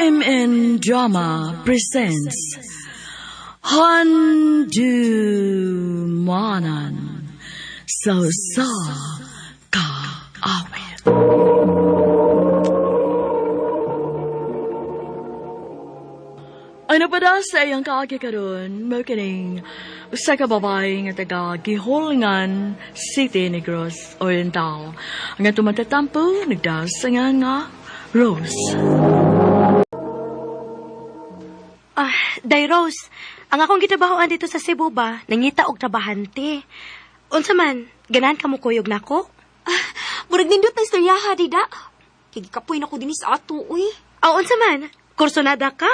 MN Drama presents Handumanan sa Usa Ka Awit. Ano pa daw sa iyang kaagi karon mo kining usa ka babae nga taga Giholngan City, Negros Oriental. Ang atong matatampo nagdaos sa nga nga Rose. Ah, Day Rose, ang akong gitrabahoan dito sa Cebu ba, nangita og trabahante. Unsa man, ganahan ka mo kuyog nako? Ah, murag nindot na istoryaha, dida. Kay gikapoy na ko dinhi sa ato, uy. Aw, unsa man, kursonada ka?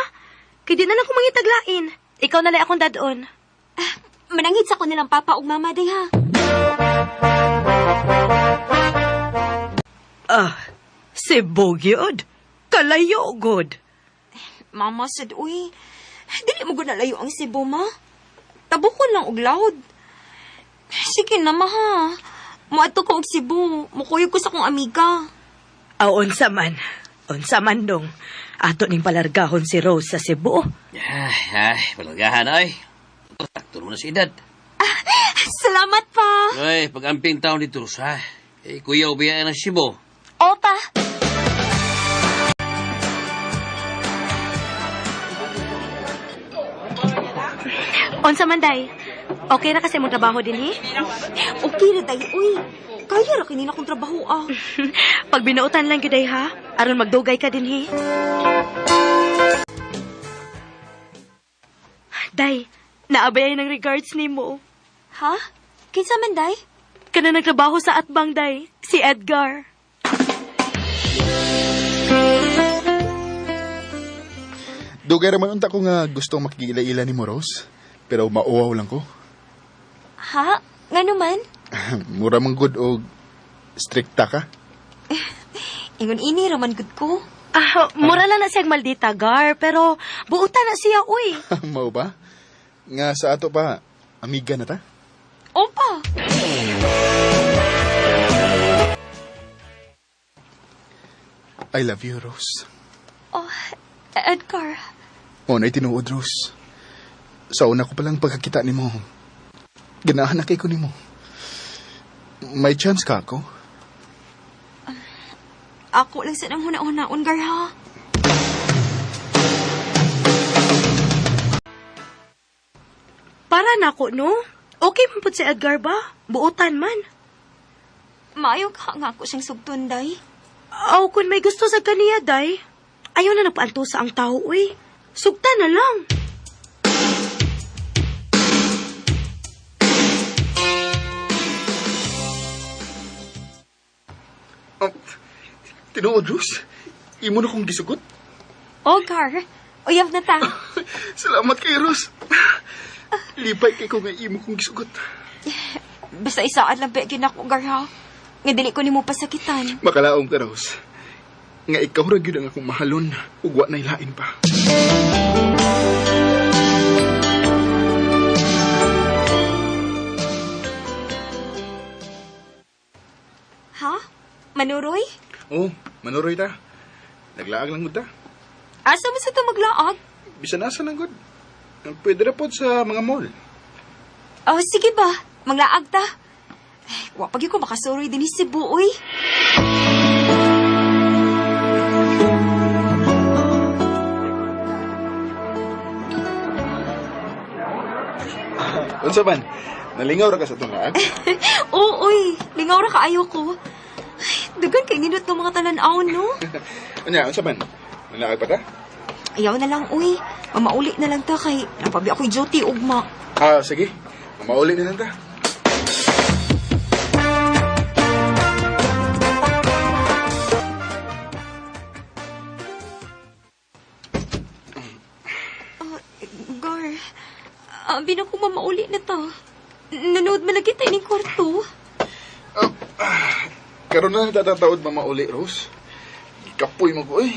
Kay di na lang ko mangitaglain. Ikaw na lang akong dadon. Ah, manangit sa ko nilang papa ug mama, day ha. Ah, Cebu gyud. Kalayo gud. Mama sad, uy. Dili mo gud nalayo ang Cebu, ma. Tabukon lang og loud. Sige na, ma, ha. Moadto ko og Cebu. Mukuyog ko sa akong amiga. Aw, unsa man. Unsa man dong. Ato ning palargahon si Rose sa Cebu. Ay, ay, palargahan ay. Sakto mo na si edad. Ah, salamat pa. Ay, pag-amping taon dito, sa. Eh, kuya, ubiyain ang Cebu. Opa. Unsa man, Day? Okay ra kasi mong trabaho dinhi? Okay ra, Day. Uy, kaya ra kini na akong trabaho, ah. Pag binuotan lang gyud, Day, ha? Aron magdugay ka dinhi. Day, naabay ng regards nimo. Ha? Kinsa man, Day? Kana nagtrabaho sa Atbang, Day. Si Edgar. Dugay raman unta ko nga gustong makigila-ila ni mo, Rose. Pero mauwaw lang ko. Ha? Ngano man? Mura man good og strikta ka. Ingon ini raman gud ko. Ah, mura lang na siyang maldita, Gar. Pero buutan na siya, uy. Mao ba? Nga sa ato pa, amiga na ta? Opa. I love you, Rose. Oh, Edgar. O, na'y tinuod, Rose. Sa una ko palang pagkakita ni mo, ganahan na kay ko nimo. May chance ka ako? Ako lang sa nang huna-hunaon, Gar, ha? Para nako, no? Okay man pud si Edgar ba? Buotan man. Maayo ka nga ako siyang sugton, Day. Aw, kung may gusto sa kaniya, Day. Ayaw na nagpaanto sa ang tao, uy. Sugta na lang. Oh, tinuod, Rose. Imo na kong gisugot. Oh, Gar. Uyab na ta. Salamat kay Rose. Lipay kay ko nga imo kong gisugot. Basta isaad lang ba ginako, Gar, ha? Nga dili ko nimo pasakitan. Makalaom ka, Rose. Nga ikaw ra gyud ang akong mahalon ug wa nay lain pa. Ha? Manuroy? Oh, manuroy ta. Naglaag lang gud ta. Asa man sa ta maglaag? Bisan asa lang gud. Pwede ra pod sa mga mall. Oh, sige ba? Maglaag ta. Ay, wa pag ko makasuroy din si Cebu, uy. Unsa man? Nalingaw ra ka sa itong laag? Oo, uy. Lingaw ra kaayo ko. Ay, dugan kay nindot ng mga talan-aw, no? Unya, unsa man? Nalaag pa ta? Ayaw na lang, uy. Mamauli na lang ta kay napabi ako'y duty ugma. Ah, sige. Mamauli na lang ta. Oh, Gar, abi na kong mamauli na ta. Nanood man lagi tayo ng kwarto. Oh, karon na natataod mamauli, Rose. Kapoy mo ko, uy.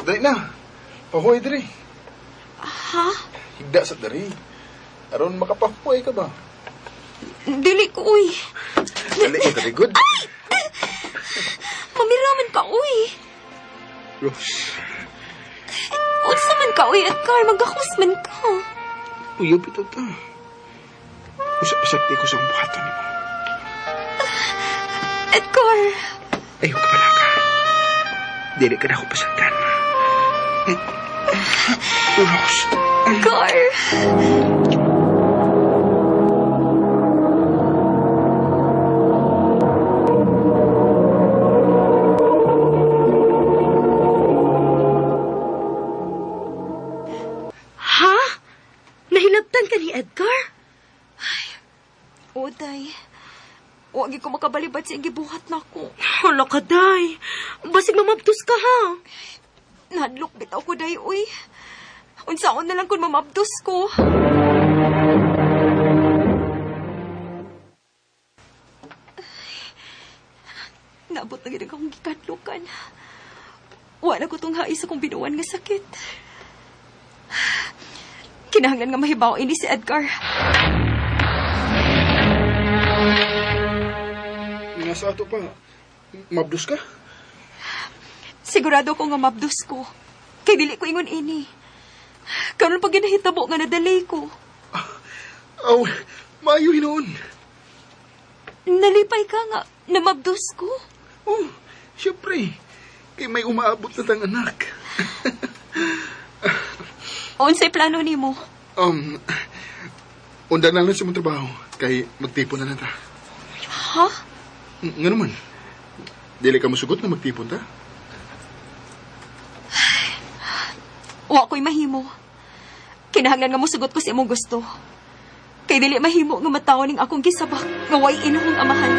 Dali na. Pahuway diri. Ha? Higda sa diri. Aron makapahuway ka ba? Dili ko, uy. Dali ko diri, good. Ay! Mamiraman ka, uy. Rose. man ka, uy, Edgar. Magkakos man ka. Uyab ito ta. Usap-usap di ko sa akong buhaton nimo. Edgar! Ayaw ka pala ka. Dili ka na ako pasantan. Rose. Edgar! Ha? Nahilabtan ka ni Edgar? Ay, Oday. Wag ko makabalibat sa iyang gibuhat nako. Hala ka, day. Basig mamabdos ka, ha? Nahadlok bitaw ko, day, uy. Unsaon na lang kung mamabdos ko. Ay, naabot na gid akong gikadlukan. Wala ko tong hais akong binuan nga sakit. Kinahanglan nga mahibaw ini si Edgar. Nasa ato pa, mabdos ka? Sigurado ko nga mabdos ko. Kay dili ko ingon ini. Karon pag ginahitabo nga nadalay ko. Aw, maayo hinuon. Nalipay ka nga na mabdos ko. Oh, siyempre. Kay may umaabot na tang anak. Unsay plano nimo? Unda na lang sa mong trabaho. Kay magtipon na lang ta. Ha? Nga naman. Dili ka musugot na magtipon ta? Wa ko'y mahimo. Kinahanglan nga mosugot ko sa imong gusto. Kay dili mahimo nga matawo ning akong gisabak nga way inuhong amahan.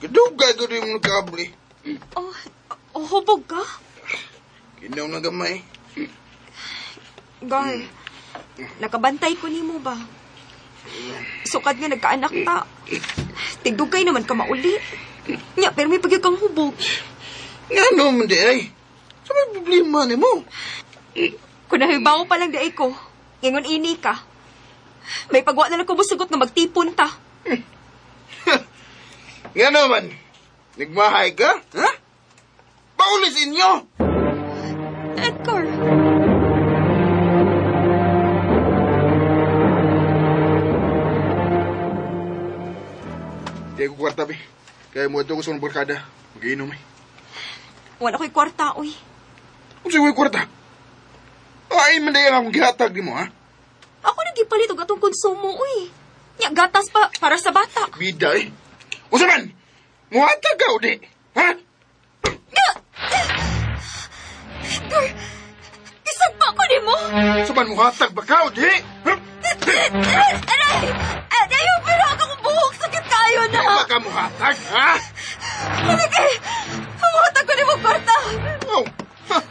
Kadugay ko rin mo kable. Oh, oh, hubog ka? Kinaw na gamay. Gar, nakabantay ko nimo ba? Sukad nga nagkaanak ta. Tigdugay naman ka mauli. Nya, pero may pagyud kang hubog. Nga naman di ay. Sa may problema ni mo. Kung nahibaw pa lang di ay ko, ingon ini ka. May pagwa na lang ko musugot nga magtipon ta. Nga naman, nagmahay ka? Ha? Paulis inyo! Edgar! Di ako kwarta, be. Kaya mo ito ko sa barkada. Mag-iinom eh. Wala ko'y kwarta, uy. Kung sa'yo kwarta? Ay, man ang akong gihatag di mo, ha? Ako nagipalit og atong konsumo, uy. Nya, gatas pa para sa bata. Bida, eh. Unsa man? Muhatag ka, o di? Ha? Edgar! Isagpa ko nimo! Unsa man muhatag ba ka, o di? Ha? Aray! Aray, pero ako kong buhok. Sakit kayo na! Di ba ka muhatag, ha? Malagi! Muhatag ko nimo kwarta! Oh, ha?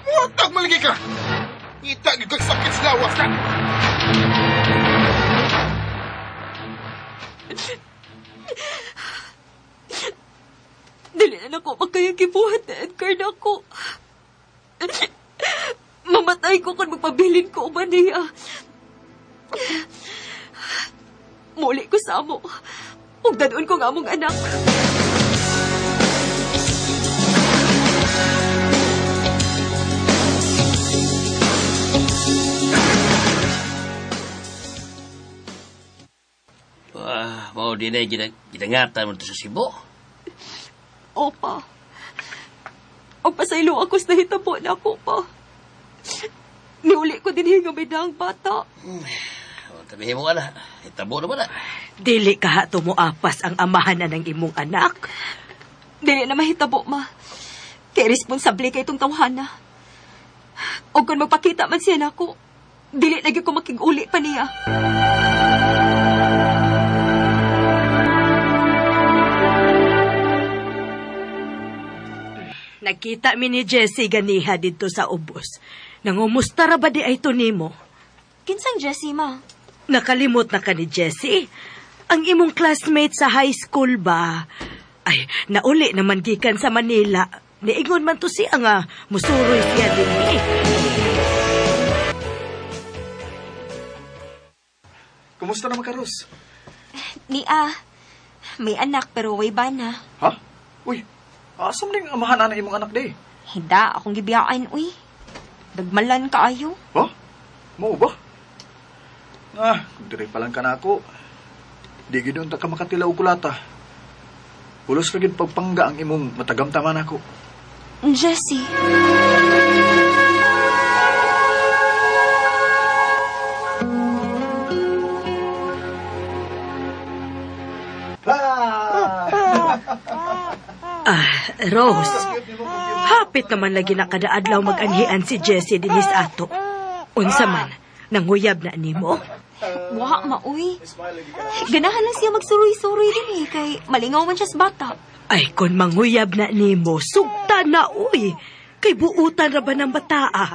Muhatag malagi ka! Ngita, gyud kag sakit sa lawas ka! Dili na nako makaya gibuhat na Edgar na ako. Mamatay ko kung magpabilin ko uban niya. Muli ko sa amo. Ug dadon ko nga among anak. Ah, mao din ay gidangatan mo to sa Cebu. Opa. O pasaylo ako sa nahitabo na ako pa. Niuli ko din nga may daang bata. Oh, tabihin mo ka na. Itabo na ba na? Dili ka ha tumuapas ang amahan na ng imong anak. Dili na mahitabo, ma. Kay responsable kay itong tawhana. O kung magpakita man siya nako, dili lagi ko makig-uli pa niya. Nakita mi ni Jessie ganiha didto sa ubos. Nangumusta ra ba di ay to nimo? Kinsang Jessie, ma? Nakalimot na ka ni Jessie. Ang imong classmate sa high school ba? Ay, nauli naman gikan sa Manila. Niingon man to siya nga, musuroy siya din eh. Kumusta naman ka, Rose? Nia, may anak pero way bana. Ha? Uy, asa man ning amahan ana imong anak day? Hinda, akong gibiyaan, uy. Dagmalan kaayo. Ha? Mao ba? Ah, kung diri pa lang ka na ako, di gid unta ka makatila og kulata. Pulos ra gid pagpangga ang imong matagamtaman ako. Jessie. Ah, Rose, hapit naman lagi na kada adlaw mag-anhian si Jessie dinis ato. Unsa man, nanguyab na nimo? Wa, ma, uy. Ganahan lang siya magsuroy-suroy din eh, kay malingaw man siya sa bata. Ay, kung manguyab na nimo, sugta na, uy. Kay buutan ra ba ng bataa?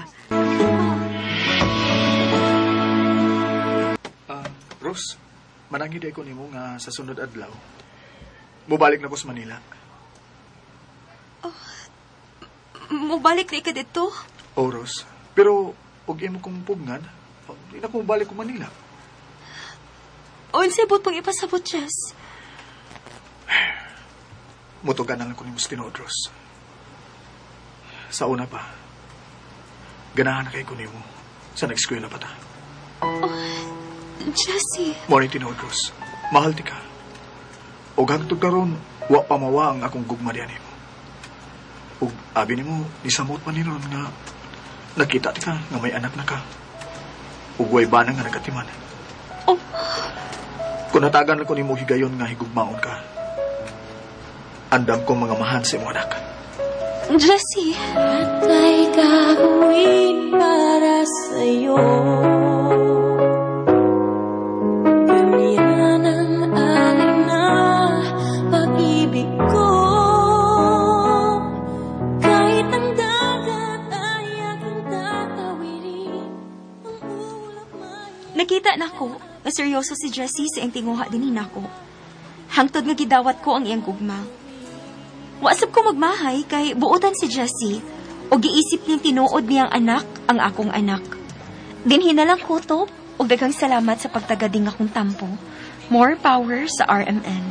Ah, Rose, manangid ko nimo nga sa sunod adlaw. Mubalik na ko sa Manila. Mubalik na ka dito. Oh, Rose. Pero og imo kong pugngan, di na ko mubalik ko Manila. Unsay bot pang ipasabot, Jess? Mutugan na lang ko nimo sa tinuod, Rose. Sa una pa, ganahan na kay ko nimo sa nag-eskwela pa ta. Jessie. Mo ni tinuod, Rose. Mahal ti ka. Og hangtod karon, wa pa mawa ang akong gugma diyan nimo. Ug abi nimo, nisamot man ni ron nga nakita ti ka nga may anak na ka. Ug way bana nga nagatiman. Oh. Kung natagan lang ko nimo higayon nga higugmaon ka, andam kong mga mahan sa imong anak. Jessie. At ay gagawin para sa'yo. Ganyan ang alay na pag-ibig ko. Kahit ang dagat ay aking tatawirin, ang ulap man. Nakita na ko nga seryoso si Jessie sa iyang tinguha din nako. Hangtod nga gidawat ko ang iyang gugma. Wasap ko magmahay kay buotan si Jessie o giisip niyang tinuod niyang anak ang akong anak. Dinhi na lang ko to ug daghang salamat sa pagtagading akong tampo. More power sa RMN.